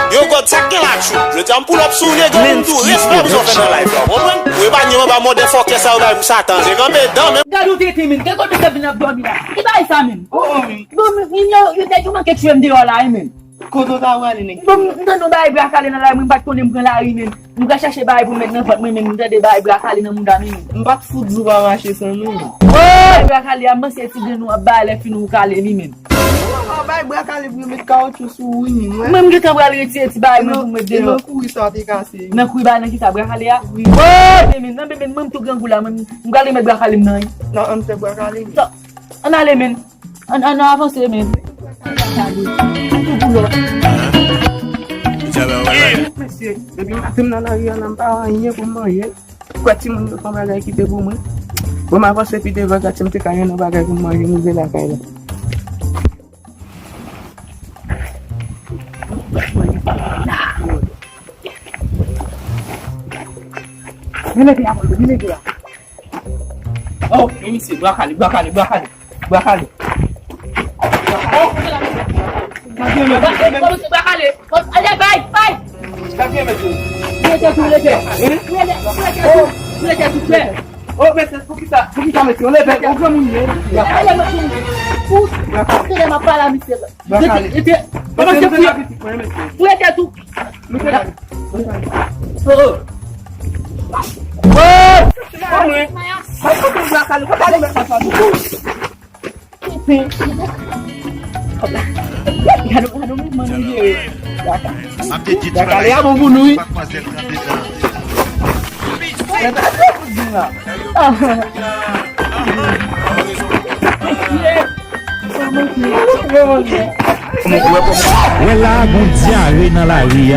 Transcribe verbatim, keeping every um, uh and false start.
Yo, God, sa k gen la, tchou? Jodi a, m pull up sou nèg yo, m di w, respè bezwen fè nan live la, w konprann? Ou epa nye anba mòdè fòkè sa yo bay pou Satan, se kanpe dan, men. Gad yon tenten, men. Gad kote w te vin ap dòmi la. Ki bagay sa, men? Oh, men. Bon, men, men, yo, yo, nèg yo manke tchwe m deyò la, wi, men. Kote w ta prale, nèg? Bon, m tande yon bagay bra kale nan lari, mwen m pa t konnen m pran lari, men. M pral chache bagay pou m met nan vant mwen, men m tande bagay bra kale nan mouda m, men. M pa t fout di w pa mache san nou, men. Bagay bra kale a, m panse ti grenn ou ap bay lè fini ou kale li, men. Ou pa bay bra kale pou yo met kawotchou sou ou, wi, men. Mwen, m gentan pral retire ti bagay mwen pou m met deyò. E nan kouri sa w te kase, wi. Nan kouri bagay nan ki sa, bra kale a? Wi. Woy! Men, men, men, men, mwen, m tou grangou la, mwen, m pral remèt bra kale m nan, wi. Nan, ann fè bra kale, wi. Ann ale, men. Ann, ann avanse, men. Mesye, depi maten m nan lari a la, m pa wè anyen pou m manje. Kwè timoun yo fè yon bagay kite pou mwen. Bon, m avanse pi devan, gad si m te ka jwenn yon bagay pou m manje, m rive lakay la. Vin leve a, vin leve a. Oh, men misye, bra kale, bra kale, bra kale, bra kale. Oh! Bra kale, bra kale. Oh, ale, bay, bay. Rete tou, rete. Rete, rete tou, rete tou, frè. Oh, mesye, poukisa, poukisa, mesye, ou leve, ou granmoun ye, mesye. Ale, mesye. Ou, tande m ap pale a misye. Rete, rete. Kòman se fouye? Fouye tèt ou. Oh, oh. Oh! Mwen. Mwen kote w lakay ou, kote w met lakay ou? Gade, gade mouvman nou jere. Gade, a bon pou nou, wi. Wè la, gon dyare nan lari a.